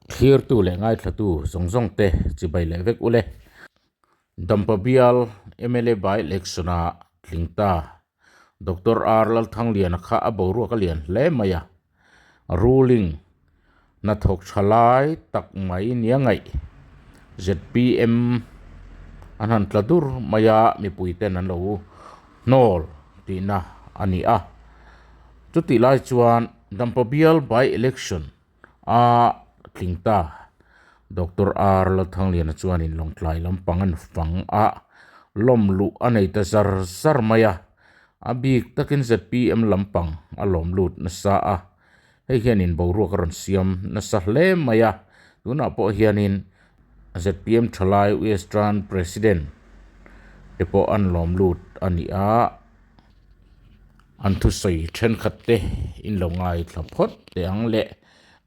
Thlirtu leh ngaithlatu zawng zawng te chibai leh vek ule. Dampa bial mla by election a tling ta. Doctor R Lalthangliana kha a boruak a lian hle mai a. Ruling hnathawk tha lai tak mai nia ngaih zpm an han tla dur mai a, mipui ten an lo hnawl tihna a ni a. Chutih lai chuan Dampa bial by election a tling ta. Doctor R Lalthangliana chuanin Lawngtlai lampang an fang a, lawm luh a nei ta zar zar mai a, a bik takin zpm lampang a lawm lut nasa a, hei hianin boruak a rawn siam nasa hle mai a, tunah pawh hianin zpm thalai Western President te pawh an lawm lut a ni a. An thusawi thenkhat te in lo ngaithla phawt teh ang leh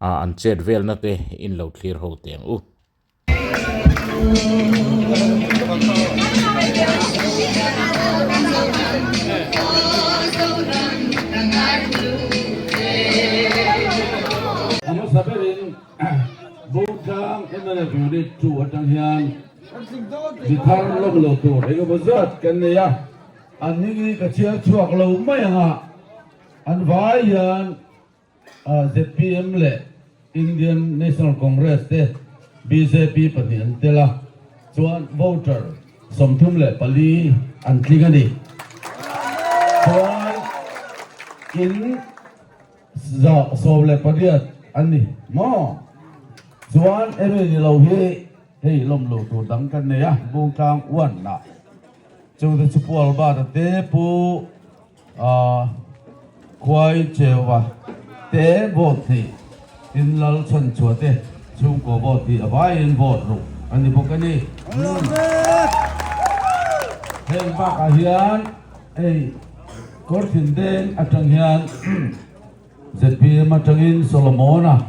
ah an chet velna te in lo thlir ho teh ang u. A hmasa berin Bungtlang mla Unit 2 atang hian mi thar lawm lo tur engemaw zat kan nei a. An hming hi ka chhiar chhuak lo mai ang a, an vai hian zpm leh Indian National Congress te bjp pahnih an tel a, chuan voter 34 an tling a ni. Chuan in 18 an ni maw? Chuan emi ni lo hi hei lawm lo tur dang kan nei a, Bungtlang 1 ah. Chungte chu Pu Albert-a te, Pu Khuai Cheua te vote hnih, tin Lal Chhanchhua te chhungkaw vote hnih a vaiin vote ruk a ni bawk a ni. Heng bakah hian hei Kawrthin Deng atang hian zpm atangin Solomon-a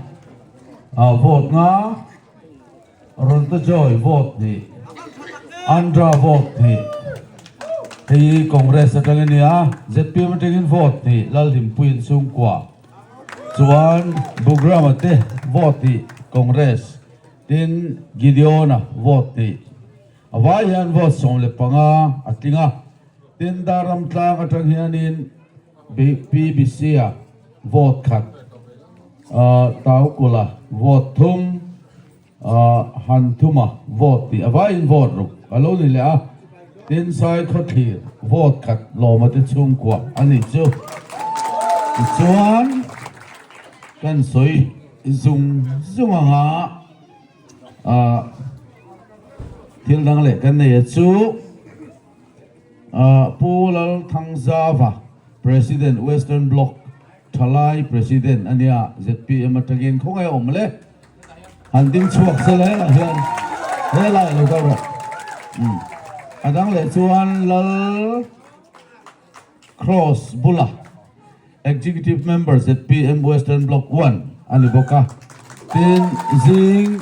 vote nga, Rontajoy vote hnih, Andhra vote hnih, hei hi Congress atang a nia, zpm atangin vote hnih, Lalhlimpuiin chhungkua chuan Bugrama te vote hnih, Congress, tin Gideona vote hnih, a vai hian vote 15 a tling a, tin Darram tlang atang hianin PBC-a vote khat, Taukula vote thum, Han thuma vote tih a vaiin vote ruk a lo ni leh a, tin Saikhawthlir vote khat lawma te chhungkua a ni chu. Tichuan kan sawi zung zung anga thil dang leh kan nei a chu Pu Lalthangzava President Western Bloc Thalai President a nia zpm atangin khawngaih a awm le. Han ding chhuak se le ah hian helai lo kal rawh. Umm a dang leh chuan Lal Cross bula Executive Member zpm Western Block 1 a ni bawk a. Tin zing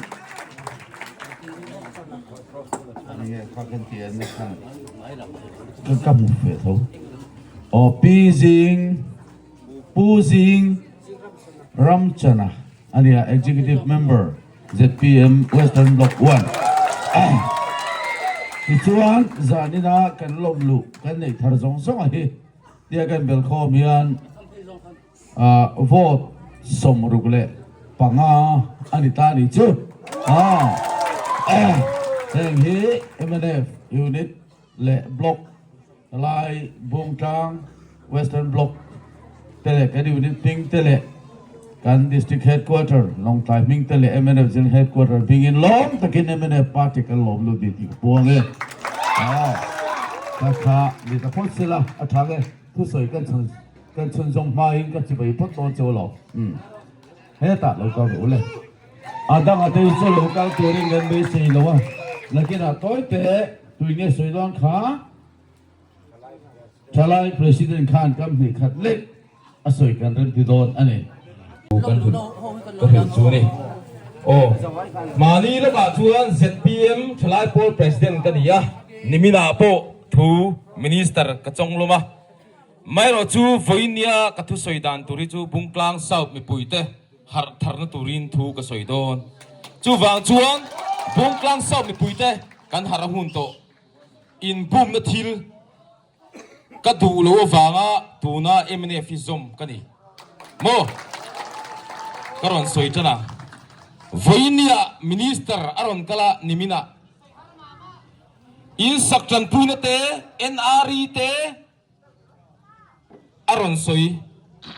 ka hmu fe tho. Aw Pi Zing Pu Zing Ramchana a nia, Executive Member, zpm Western Block 1. Tichuan zanina kan lawm luh kan neih thar zawng zawng a hi tia kan belkhawm hian vote 65 a ni ta a ni chu. Heng hi mnf unit leh block Lai Bungtlang Western Block te leh kan unit hming te leh kan District Headquarter Lawngtlai hming te leh mnf General Headquarter hmingin lawm takin mnf Party kan lawm lut ni tih ka puang e. Ka tha ni ta phawt sela a tha nge thusawi kan chhun kan chhun zawng hmain ka chibai phawt dawn cheu lo. Hetah lo kal rawh u le. A dangah te hi chu lo kal turin kan beisei lo a, nakinah tawi te tui nge sawi dawn kha Thalai President khan kam hnih khat lek a sawi kan rem ti dawn a ni. Kan hun ka hrilh chu a ni. Aw, mahni lamah chuan zpm Thalai Pawl President ka ni a, niminah pawh thu Minister ka chawnglawm a. Maherawh chu vawinia ka thusawi dan tur hi chu Bungtlang South mipuite harh tharna turin thu ka sawi dawn. Chuvang chuan Bungtlang South mipuite kan harh a hun tawh. Inbumna thil ka duh lo avanga tuna mnf hi zawm ka ni maw? Ka rawn sawi tan a. Vawinia Minister a rawn kal a niminah insak tanpuina te, NRE te a rawn sawi.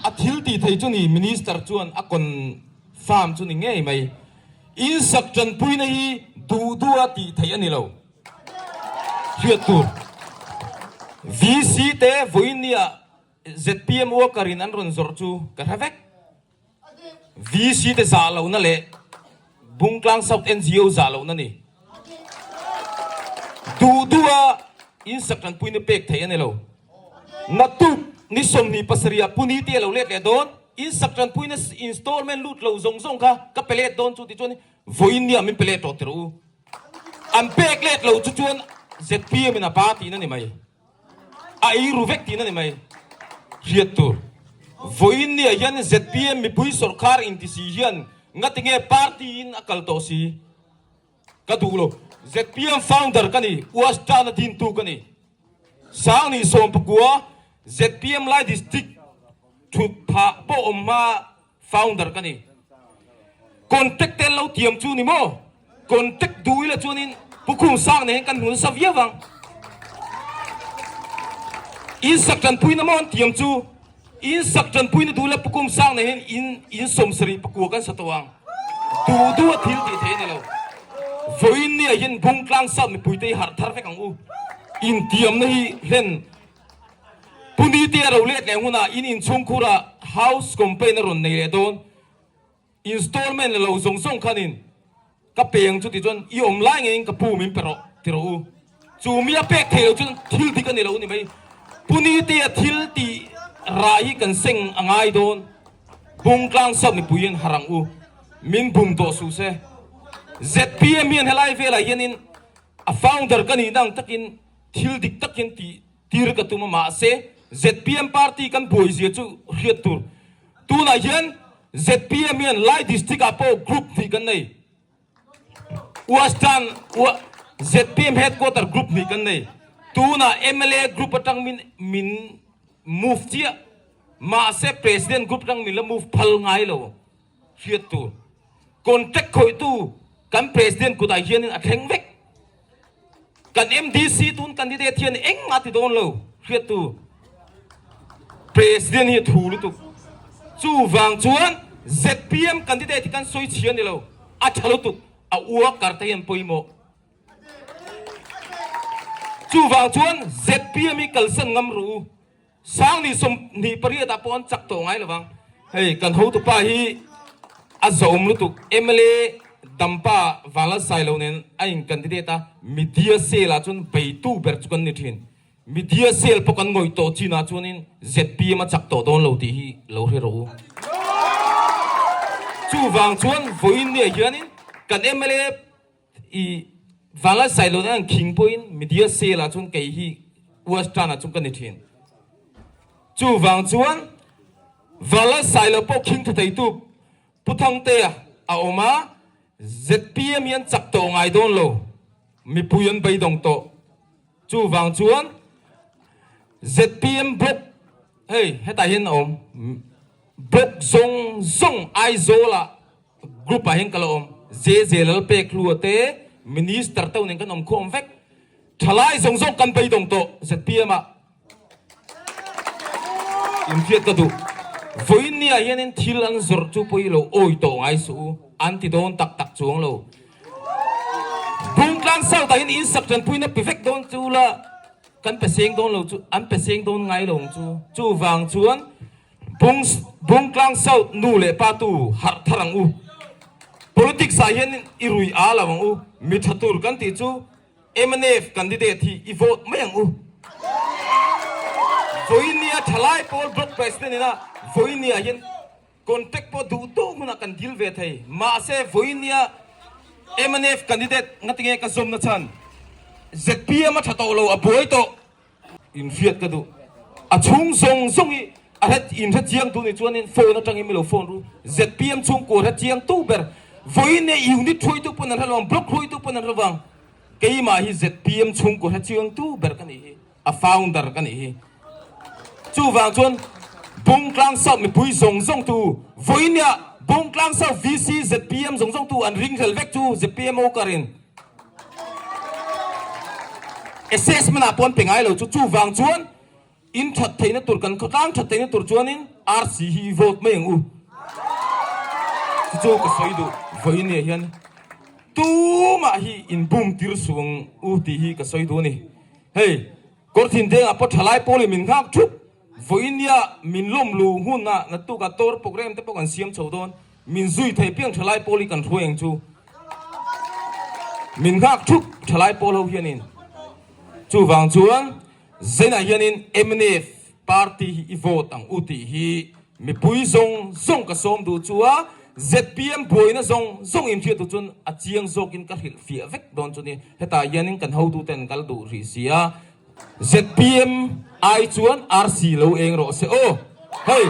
A thil tih thei chu ni Minister chuan a confirm chu ni ngei mai. Insak tanpuina hi duh duha tih theih a ni lo. Hriat tur. VC te vawinia zpm worker in an rawn zawrh chu ka hre vek. VC te zah lohna leh Bungtlang South NGO zah lohna ni. Duh duha insak tanpuina pek theih a ni lo. Naktuk ni 27 ah Puni te a lo let leh dawn. Insak tanpuina installment lut lo zawng zawng kha ka pe let dawn chu tichuan vawinia min pe let tawh tirh u. An pek let lo chu chuan zpm in a ba tihna ni mai. A ei ru vek tihna ni mai. Hriat tur. Vawiin ni ah hian zpm mipui sawrkar inti si hian ngatinge party in a kal tawh si? Ka duh lo. Zpm founder ka ni, Uastana dintu ka ni. Sangni 19 zpm Lai District thut phah pawh awm hma Founder ka ni. Contact te an lo tiam chu ni maw? Contact duh ila chuanin Pu Khum Sang nen hian kan hmu nasa viau vang. In sak tanpuina maw an tiam chu? In sak tanpuina duh ila Pu Khum Sang nen hian in in 74 kan sa tawh ang. Duh duh a thil tih theih a ni lo. Vawiin nia hian Bungtlang South mipuite hi harh thar vek ang u. Intiamna hi hlen Pu Nite a ro let leh hunah in inchhungkhurah house complaint a rawn nei leh dawn. Installment la lo zawng zawng khanin ka peng chu ti chuan i awm lai ngeiin ka pu min pe rawh ti rawh u. Chu mi a pek thei lo chuan thil dik a ni lo ni mai. Pu Nite a thil tih rah hi kan seng a ngai dawn. Bungtlang sap mipui hian harh ang u. Min bum tawh suh se. Zpm hian helai velah hianin a founder ka nihna ang takin Thil dik tak hian tih tir ka tum a, mahse zpm party kan buai zia chu hriat tur. Tunah hian zpm hian Lai district ah pawh group hnih kan nei. Western zpm headquarter group hnih kan nei. Tunah mla group atang min min move chiah. Mahse president group atang min la move phal ngai lo hriat tur. Contract khawihtu kan president kutah hianin a thleng vek. Kan MDC tun candidate hian engmah ti dawn lo hriattu President hi a thu lutuk. Chuvang chuan zpm candidate hi kan sawi chhia ni lo, a tha lutuk, a worker te hian pawimawh. Chuvang chuan zpm hi kalsan ngam rawh u. Sangni 28 ah pawh an chak tawh ngai lovang. Hei kan hotupa hi a zawm lutuk. Mla Dampa Vanlalsailo nen a in candidate a, media cell ah chuan beitu ber chu kan ni thin. Media cell pawh kan ngawih tawh chin ah chuanin zpm a chak tawh dawn lo tih hi lo hre rawh u. Chuvang chuan vawiin nia hianin kan mla I Vanlalsailo nen an khing pawhin media cell ah chuan kei hi Western ah chuan ka ni thin. Chuvang chuan Vanlalsailo pawh khing tha theitu Pu Thangtea a awm a, zpm hi an chak tawh ngai dawn lo, mipui an beidawng tawh. Chuvang chuan zpm block hei hetah hian a awm, block zawng zawng Aizawl ah Group ah hian ka la awm. JJ Lalpekhlua te Minister to nen kan awm khawm vek. Thalai zawng zawng kan beidawng tawh zpm ah inhriat ka duh. Vawiin ni ah hianin thil an zawrh chu pawi lo awi tawh ngai suh u, an ti dawn tak tak chuang lo. Bungtlang South ah hian in sak tanpuina pe vek dawn chu la kan pe seng dawn lo chu an pe seng dawn ngai lo ang chu. Chuvang chuan Bung Bungtlang South nu leh pa tu harh thar ang u. Politics ah hian i rui a lo ang u. Mi tha tur kan tih chu mnf candidate hi i vote mai ang u. Vawinia thalai pawl block president ina vawinia hian contact pawh duh duh hunah kan dil ve thei. Mahse vawinia mnf candidate ngatinge ka zawmna chhan zpm a tha tawh lo a buai tawh. Inhriat ka duh. A chhung zawng zawng hi a hre inhre chiang tu nih chuanin phone atangin mi lo phone ru. Zpm chhungkua hre chiang tu ber. Vawiin e unit hruaitu pawn an hre lo ang, block hruaitu pawn an hre lo ang. Keimah hi zpm chhungkaw hre chiangtu ber ka nih hi, a founder ka nih hi. Chuvang chuan Bungtlang South mipui zawng zawng tu vawinia Bungtlang South VC zpm zawng zawng tu an ringhlel vek chu zpm worker in assessment ah pawh an pe ngai lo chu. Chuvang chuan in that theihna tur kan khawtlang that theihna tur chuanin RC hi i vote mai ang u. Chu chu ka sawi duh vawinia hian tumah hi in bum tir suh ang u tih hi ka sawi duh a ni. Hei. Kawrthin dengah pawh thalai pawlin min nghak thup. Vawinia min lawm lu hunah naktukah tour program te pawh kan siam chho dawn. Min zui thei piang thalai pawl hi kan hruai ang chu. Min nghak thup thalai pawl ho hianin. Chuvang chuan Zainah hianin mnf party hi i vote ang u tih hi mipui zawng zawng ka sawm duh chu a, zpm buaina zawng zawng inhriat duh chuan a chiang zawkin ka hrilh fiah vek dawn chu ni. Hetah hianin kan hotute an kal duh rih si a, zpm ai chuan RC lo eng rawh se aw. Hei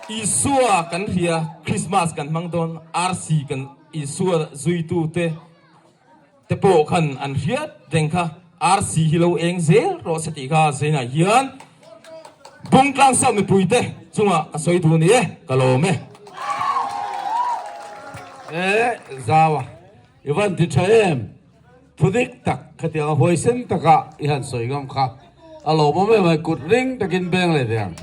Isua kan hria, Christmas kan hmang dawn, RC kan Isua zuitute te pawh khan an hriat reng kha, RC hi lo eng zel rawh se tih kha zainah hian Bungtlang South mipuite chungah ka sawi duh ni e, ka lawm e. E Zaua, i van ti tha em? Thu dik tak khatiang a huaisen taka i han sawi ngam kha a lawmawm em ai, kut ring takin beng leh ve ang.